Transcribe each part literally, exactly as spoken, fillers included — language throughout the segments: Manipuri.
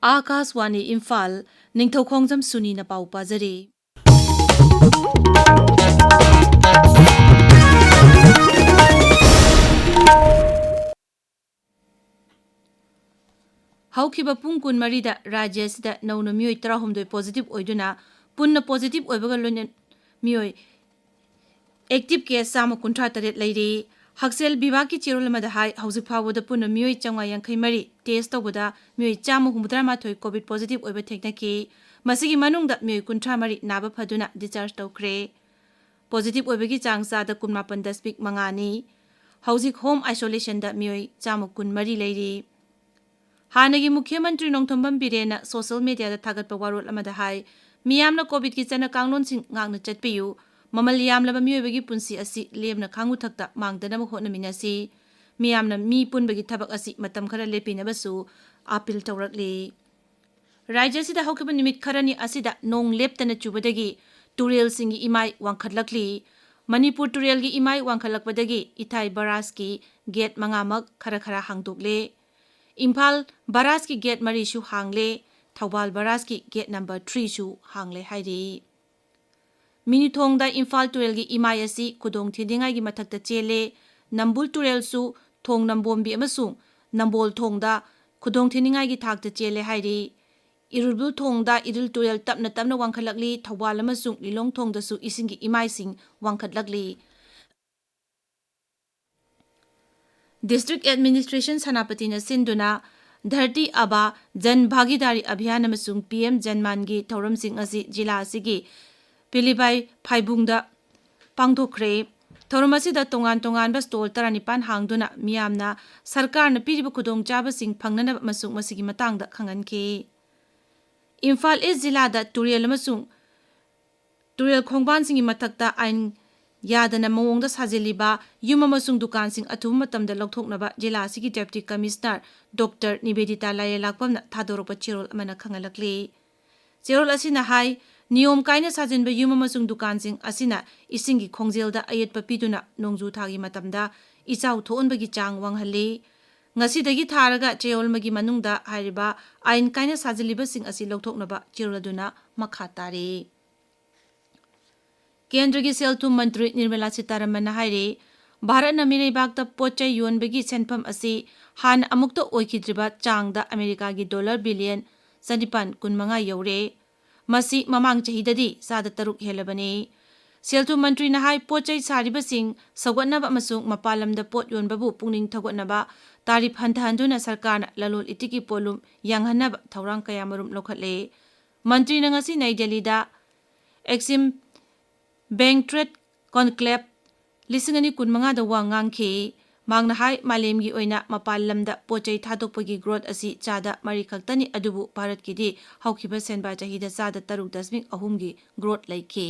ꯑꯥꯀꯥꯁꯋꯥꯅꯤ ꯏꯝꯐꯥꯜ, ꯅꯤꯡꯊꯧꯈꯣꯡꯖꯝ ꯁꯨꯅꯤꯅ ꯄꯥꯎ ꯄꯥꯖꯔꯤ꯫ ꯍꯧꯈꯤꯕ ꯄꯨꯡ ꯀꯨꯟꯃꯔꯤꯗ ꯔꯥꯖ꯭ꯌ ꯑꯁꯤꯗ ꯅꯧꯅ ꯃꯤꯑꯣꯏ ꯇꯔꯥꯍꯨꯝꯗꯣꯏ positive ꯑꯣꯏꯗꯨꯅ ꯄꯨꯟꯅ positive ꯑꯣꯏꯕꯒ ꯂꯣꯏꯅ ꯃꯤꯑꯣꯏ active case ꯆꯥꯝꯃ ꯀꯨꯟꯊ꯭ꯔꯥ ꯇꯔꯦꯠ ꯂꯩꯔꯤ꯫ ꯍꯛꯁꯦꯜ ꯕꯤꯚꯥꯒꯀꯤ ꯆꯦꯔꯣꯜ ꯑꯃꯗ ꯍꯥꯏ, ꯍꯧꯖꯤꯛ ꯐꯥꯎꯕꯗ ꯄꯨꯟꯅ ꯃꯤꯑꯣꯏ ꯆꯥꯝꯃꯉꯥ ꯌꯥꯡꯈꯩ ꯃꯔꯤ test ꯇꯧꯕꯗ ꯃꯤꯑꯣꯏ ꯆꯥꯝꯃ ꯍꯨꯝꯐꯨꯇꯔꯥ ꯃꯥꯊꯣꯏ COVID positive ꯑꯣꯏꯕ ꯊꯦꯡꯅꯈꯤ꯫ ꯃꯁꯤꯒꯤ ꯃꯅꯨꯡꯗ ꯃꯤꯑꯣꯏ ꯀꯨꯟꯊ꯭ꯔꯥ ꯃꯔꯤ ꯅꯥꯕ ꯐꯗꯨꯅ discharge ꯇꯧꯈ꯭ꯔꯦ꯫ Positive ꯑꯣꯏꯕꯒꯤ ꯆꯥꯡ ꯆꯥꯗ ꯀꯨꯟꯃꯥꯄꯟ ꯗꯁꯃꯤꯛ ꯃꯉꯥꯅꯤ꯫ ꯍꯧꯖꯤꯛ home isolationꯗ ꯃꯤꯑꯣꯏ ꯆꯥꯝꯃ ꯀꯨꯟꯃꯔꯤ ꯂꯩꯔꯤ꯫ ꯍꯥꯟꯅꯒꯤ ꯃꯨꯈ꯭ꯌ ꯃꯟꯇ꯭ꯔꯤ ꯅꯣꯡꯊꯣꯝꯕꯝ ꯕꯤꯔꯦꯟꯅ social mediaꯗ ꯊꯥꯒꯠꯄ ꯋꯥꯔꯣꯜ ꯑꯃꯗ ꯍꯥꯏ, ꯃꯤꯌꯥꯝꯅ COVIDꯀꯤ ꯆꯠꯅ ꯀꯥꯡꯂꯣꯟꯁꯤꯡ ꯉꯥꯛꯅ ꯆꯠꯄꯤꯌꯨ꯫ ꯃꯃꯜ ꯌꯥꯝꯂꯕ ꯃꯤꯑꯣꯏꯕꯒꯤ ꯄꯨꯟꯁꯤ ꯑꯁꯤ ꯂꯦꯝꯅ ꯈꯥꯡꯕ ꯊꯛꯇ ꯃꯥꯡꯗꯅꯕ ꯍꯣꯠꯅꯃꯤꯟꯅꯁꯤ꯫ ꯃꯤꯌꯥꯝꯅ ꯃꯤ ꯄꯨꯟꯕꯒꯤ ꯊꯕꯛ ꯑꯁꯤ ꯃꯇꯝ ꯈꯔ ꯂꯦꯞꯄꯤꯅꯕꯁꯨ appeal ꯇꯧꯔꯛꯂꯤ꯫ ꯔꯥꯖ꯭ꯌ ꯑꯁꯤꯗ ꯍꯧꯈꯤꯕ ꯅꯨꯃꯤꯠ ꯈꯔꯅꯤ ꯑꯁꯤꯗ ꯅꯣꯡ ꯂꯦꯞꯇꯅ ꯆꯨꯕꯗꯒꯤ ꯇꯨꯔꯦꯜꯁꯤꯡꯒꯤ ꯏꯃꯥꯏ ꯋꯥꯡꯈꯠꯂꯛꯂꯤ꯫ ꯃꯅꯤꯄꯨꯔ ꯇꯨꯔꯦꯜꯒꯤ ꯏꯃꯥꯏ ꯋꯥꯡꯈꯠꯂꯛꯄꯗꯒꯤ ꯏꯊꯥꯏ ꯕꯔꯥꯖꯀꯤ gate ꯃꯉꯥꯃꯛ ꯈꯔ ꯈꯔ ꯍꯥꯡꯗꯣꯛꯂꯦ꯫ Imphal ꯕꯔꯥꯖꯀꯤ gate ꯃꯔꯤꯁꯨ ꯍꯥꯡꯂꯦ꯫ Thoubal ꯕꯔꯥꯖꯀꯤ gate number threeꯁꯨ ꯍꯥꯡꯂꯦ ꯍꯥꯏꯔꯤ꯫ ꯃꯤꯅꯨꯊꯣꯡꯗ ꯏꯝꯐꯥꯜ ꯇꯨꯔꯦꯜꯒꯤ ꯏꯃꯥꯏ ꯑꯁꯤ ꯈꯨꯗꯣꯡ ꯊꯤꯅꯤꯡꯉꯥꯏꯒꯤ ꯃꯊꯛꯇ ꯆꯦꯜꯂꯦ꯫ ꯅꯝꯕꯨꯜ ꯇꯨꯔꯦꯜꯁꯨ ꯊꯣꯡ ꯅꯝꯕꯣꯝꯕꯤ ꯑꯃꯁꯨꯡ ꯅꯝꯕꯣꯜ ꯊꯣꯡꯗ ꯈꯨꯗꯣꯡ ꯊꯤꯅꯤꯡꯉꯥꯏꯒꯤ ꯊꯥꯛꯇ ꯆꯦꯜꯂꯦ ꯍꯥꯏꯔꯤ꯫ ꯏꯔꯤꯜꯕꯨꯜ ꯊꯣꯡꯗ ꯏꯔꯤꯜ ꯇꯨꯔꯦꯜ ꯇꯞꯅ ꯇꯞꯅ ꯋꯥꯡꯈꯠꯂꯛꯂꯤ꯫ ꯊꯧꯕꯥꯜ ꯑꯃꯁꯨꯡ ꯂꯤꯂꯣꯡ ꯊꯣꯡꯗꯁꯨ ꯏꯁꯤꯡꯒꯤ ꯏꯃꯥꯏꯁꯤꯡ ꯋꯥꯡꯈꯠꯂꯛꯂꯤ꯫ District Administration ꯁꯦꯅꯥꯄꯇꯤꯅ ꯁꯤꯟꯗꯨꯅ ꯙꯔꯇꯤ ꯑꯥꯕꯥ ꯖꯟ ꯚꯥꯒꯤꯗꯥꯔꯤ ꯑꯚꯤꯌꯥꯟ ꯑꯃꯁꯨꯡ PM ꯖꯟꯃꯥꯟꯒꯤ ꯊꯧꯔꯝꯁꯤꯡ ꯑꯁꯤ ꯖꯤꯂꯥ ꯑꯁꯤꯒꯤ ꯄꯤꯂꯤꯕꯥꯏ ꯐꯥꯏꯕꯨꯡꯗ ꯄꯥꯡꯊꯣꯛꯈ꯭ꯔꯦ꯫ ꯊꯧꯔꯝ ꯑꯁꯤꯗ ꯇꯣꯉꯥꯟ ꯇꯣꯉꯥꯟꯕ stall ꯇꯔꯥꯅꯤꯄꯥꯟ ꯍꯥꯡꯗꯨꯅ ꯃꯤꯌꯥꯝꯅ ꯁꯔꯀꯥꯔꯅ ꯄꯤꯔꯤꯕ ꯈꯨꯗꯣꯡꯆꯥꯕꯁꯤꯡ ꯐꯪꯅꯅꯕ ꯑꯃꯁꯨꯡ ꯃꯁꯤꯒꯤ ꯃꯇꯥꯡꯗ ꯈꯪꯍꯟꯈꯤ꯫ ꯏꯝꯐꯥꯜ East ꯖꯤꯂꯥꯗ ꯇꯨꯔꯦꯜ ꯑꯃꯁꯨꯡ ꯇꯨꯔꯦꯜ ꯈꯣꯡꯕꯥꯟꯁꯤꯡꯒꯤ ꯃꯊꯛꯇ ꯑꯥꯏꯟ ꯌꯥꯗꯅ ꯃꯑꯣꯡꯗ ꯁꯥꯖꯤꯜꯂꯤꯕ ꯌꯨꯝ ꯑꯃꯁꯨꯡ ꯗꯨꯀꯥꯟꯁꯤꯡ ꯑꯊꯨꯕ ꯃꯇꯝꯗ ꯂꯧꯊꯣꯛꯅꯕ ꯖꯤꯂꯥ ꯑꯁꯤꯒꯤ Deputy Commissioner Doctor ꯅꯤꯕꯦꯗꯤꯇꯥ ꯂꯥꯏꯔꯦꯜꯂꯥꯛꯄꯝꯅ ꯊꯥꯗꯣꯔꯛꯄ ꯆꯦꯔꯣꯜ ꯑꯃꯅ ꯈꯪꯍꯜꯂꯛꯂꯤ꯫ ꯆꯦꯔꯣꯜ ꯑꯁꯤꯅ ꯍꯥꯏ, ꯅꯤꯌꯣꯝ ꯀꯥꯏꯅ ꯁꯥꯖꯤꯟꯕ ꯌꯨꯝ ꯑꯃꯁꯨꯡ ꯗꯨꯀꯥꯟꯁꯤꯡ ꯑꯁꯤꯅ ꯏꯁꯤꯡꯒꯤ ꯈꯣꯡꯖꯦꯜꯗ ꯑꯌꯦꯠꯄ ꯄꯤꯗꯨꯅ ꯅꯣꯡꯖꯨ ꯊꯥꯒꯤ ꯃꯇꯝꯗ ꯏꯆꯥꯎ ꯊꯣꯛꯍꯟꯕꯒꯤ ꯆꯥꯡ ꯋꯥꯡꯍꯜꯂꯤ꯫ ꯉꯁꯤꯗꯒꯤ ꯊꯥꯔꯒ ꯆꯌꯣꯜ ꯑꯃꯒꯤ ꯃꯅꯨꯡꯗ ꯍꯥꯏꯔꯤꯕ ꯑꯥꯏꯟ ꯀꯥꯏꯅ ꯁꯥꯖꯤꯜꯂꯤꯕꯁꯤꯡ ꯑꯁꯤ ꯂꯧꯊꯣꯛꯅꯕ ꯆꯦꯔꯣꯜ ꯑꯗꯨꯅ ꯃꯈꯥ ꯇꯥꯔꯤ꯫ ꯀꯦꯟꯗ꯭ꯔꯒꯤ ꯁꯦꯜ ꯊꯨꯝ ꯃꯟꯇ꯭ꯔꯤ ꯅꯤꯔꯃꯂꯥ ꯁꯤꯇꯥꯔꯥꯃꯟꯅ ꯍꯥꯏꯔꯤ, ꯚꯥꯔꯠꯅ ꯃꯤꯔꯩꯕꯥꯛꯇ ꯄꯣꯠ ꯆꯩ ꯌꯣꯟꯕꯒꯤ ꯁꯦꯟꯐꯝ ꯑꯁꯤ ꯍꯥꯟꯅ ꯑꯃꯨꯛꯇ ꯑꯣꯏꯈꯤꯗ꯭ꯔꯤꯕ ꯆꯥꯡꯗ ꯑꯃꯦꯔꯤꯀꯥꯒꯤ ꯗꯣꯂꯔ ꯕꯤꯂꯤꯌꯟ ꯆꯅꯤꯄꯥꯟ ꯀꯨꯟꯃꯉꯥ ꯌꯧꯔꯦ꯫ ꯃꯁꯤ ꯃꯃꯥꯡ ꯆꯍꯤꯗꯗꯤ ꯆꯥꯗ ꯇꯔꯨꯛ ꯍꯦꯜꯂꯕꯅꯤ꯫ ꯁꯦꯜ ꯊꯨꯝ ꯃꯟꯇ꯭ꯔꯤꯅ ꯍꯥꯏ, ꯄꯣꯠ ꯆꯩ ꯁꯥꯔꯤꯕꯁꯤꯡ ꯁꯧꯒꯠꯅꯕ ꯑꯃꯁꯨꯡ ꯃꯄꯥꯟ ꯂꯝꯗ ꯄꯣꯠ ꯌꯣꯟꯕꯕꯨ ꯄꯨꯛꯅꯤꯡ ꯊꯧꯒꯠꯅꯕ ꯇꯥꯔꯤꯐ ꯍꯟꯊꯍꯟꯗꯨꯅ ꯁꯔꯀꯥꯔꯅ ꯂꯂꯣꯟ ꯏꯇꯤꯛꯀꯤ ꯄꯣꯠꯂꯨꯝ ꯌꯥꯡꯍꯟꯅꯕ ꯊꯧꯔꯥꯡ ꯀꯌꯥꯃꯔꯨꯝ ꯂꯧꯈꯠꯂꯦ꯫ ꯃꯟꯇ꯭ꯔꯤꯅ ꯉꯁꯤ ꯅꯩ ꯗꯦꯜꯂꯤꯗ ꯑꯦꯛꯁꯤꯝ ꯕꯦꯡ ꯇ꯭ꯔꯦꯗ ꯀꯣꯟꯀ꯭ꯂꯦꯕ ꯂꯤꯁꯤꯡ ꯑꯅꯤ ꯀꯨꯟꯃꯉꯥꯗ ꯋꯥ ꯉꯥꯡꯈꯤ꯫ ꯃꯍꯥꯛꯅ ꯍꯥꯏ, ꯃꯥꯂꯦꯝꯒꯤ ꯑꯣꯏꯅ ꯃꯄꯥꯟ ꯂꯝꯗ ꯄꯣꯠ ꯆꯩ ꯊꯥꯗꯣꯛꯄꯒꯤ ꯒ꯭ꯔꯣꯠ ꯑꯁꯤ ꯆꯥꯗ ꯃꯔꯤ ꯈꯛꯇꯅꯤ, ꯑꯗꯨꯕꯨ ꯚꯥꯔꯠꯀꯤꯗꯤ ꯍꯧꯈꯤꯕ ꯁꯦꯟꯕꯥ ꯆꯍꯤꯗ ꯆꯥꯗ ꯇꯔꯨꯛ ꯗꯁꯃꯤꯛ ꯑꯍꯨꯝꯒꯤ ꯒ꯭ꯔꯣꯠ ꯂꯩꯈꯤ꯫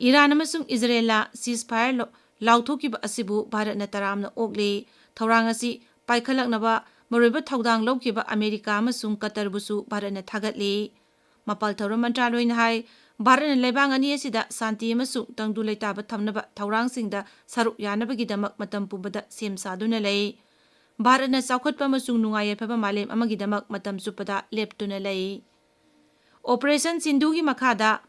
ꯏꯔꯥꯟ ꯑꯃꯁꯨꯡ ꯏꯖꯔꯦꯜꯅ ceasefire ꯂꯧ-, ꯂꯥꯎꯊꯣꯛꯈꯤꯕ ꯑꯁꯤꯕꯨ ꯚꯥꯔꯠꯅ ꯇꯔꯥꯝꯅ ꯑꯣꯛꯂꯤ꯫ ꯊꯧꯔꯥꯡ ꯑꯁꯤ ꯄꯥꯏꯈꯠꯂꯛꯅꯕ ꯃꯔꯨꯑꯣꯏꯕ ꯊꯧꯗꯥꯡ ꯂꯧꯈꯤꯕ ꯑꯃꯦꯔꯤꯀꯥ ꯑꯃꯁꯨꯡ ꯀꯇꯔꯕꯨꯁꯨ ꯚꯥꯔꯠꯅ ꯊꯥꯒꯠꯂꯤ꯫ ꯃꯄꯥꯜ ꯊꯧꯔꯝ ꯃꯟꯇ꯭ꯔꯥꯂꯣꯏꯅ ꯍꯥꯏ, ꯚꯥꯔꯠꯅ ꯂꯩꯕꯥꯛ ꯑꯅꯤ ꯑꯁꯤꯗ ꯁꯥꯟꯇꯤ ꯑꯃꯁꯨꯡ ꯇꯪꯗꯨ ꯂꯩꯇꯥꯕ ꯊꯝꯅꯕ ꯊꯧꯔꯥꯡꯁꯤꯡꯗ ꯁꯔꯨꯛ ꯌꯥꯅꯕꯒꯤꯗꯃꯛ ꯃꯇꯝ ꯄꯨꯝꯕꯗ ꯁꯦꯝ ꯁꯥꯗꯨꯅ ꯂꯩ꯫ ꯚꯥꯔꯠꯅ ꯆꯥꯎꯈꯠꯄ ꯑꯃꯁꯨꯡ ꯅꯨꯡꯉꯥꯏ ꯌꯥꯏꯐꯕ ꯃꯥꯂꯦꯝ ꯑꯃꯒꯤꯗꯃꯛ ꯃꯇꯝ ꯆꯨꯞꯄꯗ ꯂꯦꯞꯇꯨꯅ ꯂꯩ꯫ ꯑꯣꯄꯔꯦꯁꯟ ꯁꯤꯟꯙꯨꯒꯤ ꯃꯈꯥꯗ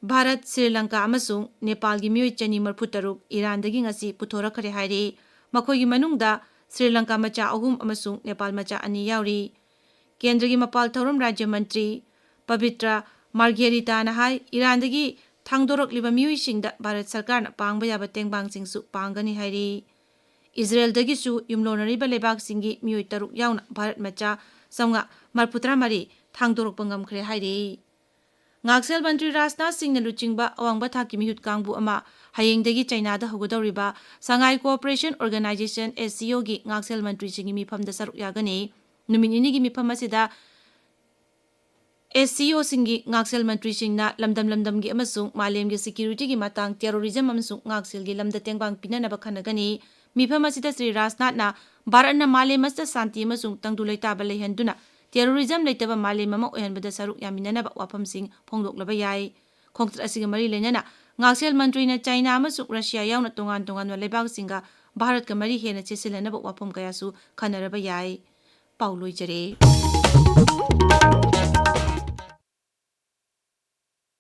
ꯚꯥꯔꯠ, ꯁ꯭ꯔꯤ ꯂꯪꯀꯥ ꯑꯃꯁꯨꯡ ꯅꯦꯄꯥꯜꯒꯤ ꯃꯤꯑꯣꯏ ꯆꯅꯤ ꯃꯔꯤꯐꯨ ꯇꯔꯨꯛ ꯏꯔꯥꯟꯗꯒꯤ ꯉꯁꯤ ꯄꯨꯊꯣꯔꯛꯈ꯭ꯔꯦ ꯍꯥꯏꯔꯤ꯫ ꯃꯈꯣꯏꯒꯤ ꯃꯅꯨꯡꯗ ꯁ꯭ꯔꯤ ꯂꯪꯀꯥ ꯃꯆꯥ ꯑꯍꯨꯝ ꯑꯃꯁꯨꯡ ꯅꯦꯄꯥꯜ ꯃꯆꯥ ꯑꯅꯤ ꯌꯥꯎꯔꯤ꯫ ꯀꯦꯟꯗ꯭ꯔꯒꯤ ꯃꯄꯥꯜ ꯊꯧꯔꯝ ꯔꯥꯖ꯭ꯌ ꯃꯟꯇ꯭ꯔꯤ ꯄꯕꯤꯇ꯭ꯔ ꯃꯥꯔꯒꯦꯔꯤꯇꯥꯅ ꯍꯥꯏ, ꯏꯔꯥꯟꯗꯒꯤ ꯊꯥꯡꯗꯣꯔꯛꯂꯤꯕ ꯃꯤꯑꯣꯏꯁꯤꯡꯗ ꯚꯥꯔꯠ ꯁꯔꯀꯥꯔꯅ ꯄꯥꯡꯕ ꯌꯥꯕ ꯇꯦꯡꯕꯥꯡꯁꯤꯡꯁꯨ ꯄꯥꯡꯒꯅꯤ ꯍꯥꯏꯔꯤ꯫ ꯏꯖꯔꯦꯜꯗꯒꯤꯁꯨ ꯌꯨꯝꯂꯣꯟꯅꯔꯤꯕ ꯂꯩꯕꯥꯛꯁꯤꯡꯒꯤ ꯃꯤꯑꯣꯏ ꯇꯔꯨꯛ ꯌꯥꯎꯅ ꯚꯥꯔꯠ ꯃꯆꯥ ꯆꯥꯝꯃꯉꯥ ꯃꯔꯤꯐꯨ ꯇꯔꯥ ꯃꯔꯤ ꯊꯥꯡꯗꯣꯔꯛꯄ ꯉꯝꯈ꯭ꯔꯦ ꯍꯥꯏꯔꯤ꯫ ꯉꯥꯛꯁꯦꯜ ꯃꯟꯇ꯭ꯔꯤ ꯔꯥꯖꯅꯥꯊ ꯁꯤꯡꯅ ꯂꯨꯆꯤꯡꯕ ꯑꯋꯥꯡꯕ ꯊꯥꯛꯀꯤ ꯃꯤꯍꯨꯠ ꯀꯥꯡꯕꯨ ꯑꯃ ꯍꯌꯦꯡꯗꯒꯤ ꯆꯩꯅꯥꯗ ꯍꯧꯒꯗꯧꯔꯤꯕ Shanghai Cooperation Organization, SCOꯒꯤ ꯉꯥꯛꯁꯦꯜ ꯃꯟꯇ꯭ꯔꯤꯁꯤꯡꯒꯤ ꯃꯤꯐꯝꯗ ꯁꯔꯨꯛ ꯌꯥꯒꯅꯤ꯫ ꯅꯨꯃꯤꯠ ꯅꯤꯅꯤꯒꯤ ꯃꯤꯐꯝ ꯑꯁꯤꯗ SCOꯁꯤꯡꯒꯤ ꯉꯥꯛꯁꯦꯜ ꯃꯟꯇ꯭ꯔꯤꯁꯤꯡꯅ ꯂꯝꯗꯝ ꯂꯝꯗꯝꯒꯤ ꯑꯃꯁꯨꯡ ꯃꯥꯂꯦꯝꯒꯤ securityꯒꯤ ꯃꯇꯥꯡ, terrorism ꯑꯃꯁꯨꯡ ꯉꯥꯛꯁꯦꯜꯒꯤ ꯂꯝꯗ ꯇꯦꯡꯕꯥꯡ ꯄꯤꯅꯅꯕ ꯈꯟꯅꯒꯅꯤ꯫ ꯃꯤꯐꯝ ꯑꯁꯤꯗ ꯁ꯭ꯔꯤ ꯔꯥꯖꯅꯥꯊꯅ ꯚꯥꯔꯠꯅ ꯃꯥꯂꯦꯝ ꯑꯁꯤꯗ ꯁꯥꯟꯇꯤ ꯑꯃꯁꯨꯡ ꯇꯪꯗꯨ ꯂꯩꯇꯥꯕ ꯂꯩꯍꯟꯗꯨꯅ terrorism ꯂꯩꯇꯕ ꯃꯥꯂꯦꯝ ꯑꯃ ꯑꯣꯏꯍꯟꯕꯗ ꯁꯔꯨꯛ ꯌꯥꯃꯤꯟꯅꯅꯕ ꯋꯥꯐꯝꯁꯤꯡ ꯐꯣꯡꯗꯣꯛꯂꯕ ꯌꯥꯏ꯫ ꯈꯣꯡꯆꯠ ꯑꯁꯤꯒ ꯃꯔꯤ ꯂꯩꯅꯅ ꯉꯥꯛꯁꯦꯜ ꯃꯟꯇ꯭ꯔꯤꯅ ꯆꯥꯏꯅꯥ ꯑꯃꯁꯨꯡ ꯔꯁꯤꯌꯥ ꯌꯥꯎꯅ ꯇꯣꯉꯥꯟ ꯇꯣꯉꯥꯟꯕ ꯂꯩꯕꯥꯛꯁꯤꯡꯒ ꯚꯥꯔꯠꯀ ꯃꯔꯤ ꯍꯦꯟꯅ ꯆꯦꯠꯁꯤꯜꯍꯟꯅꯕ ꯋꯥꯐꯝ ꯀꯌꯥꯁꯨ ꯈꯟꯅꯔꯕ ꯌꯥꯏ꯫ ꯄꯥꯎ ꯂꯣꯏꯖꯔꯦ꯫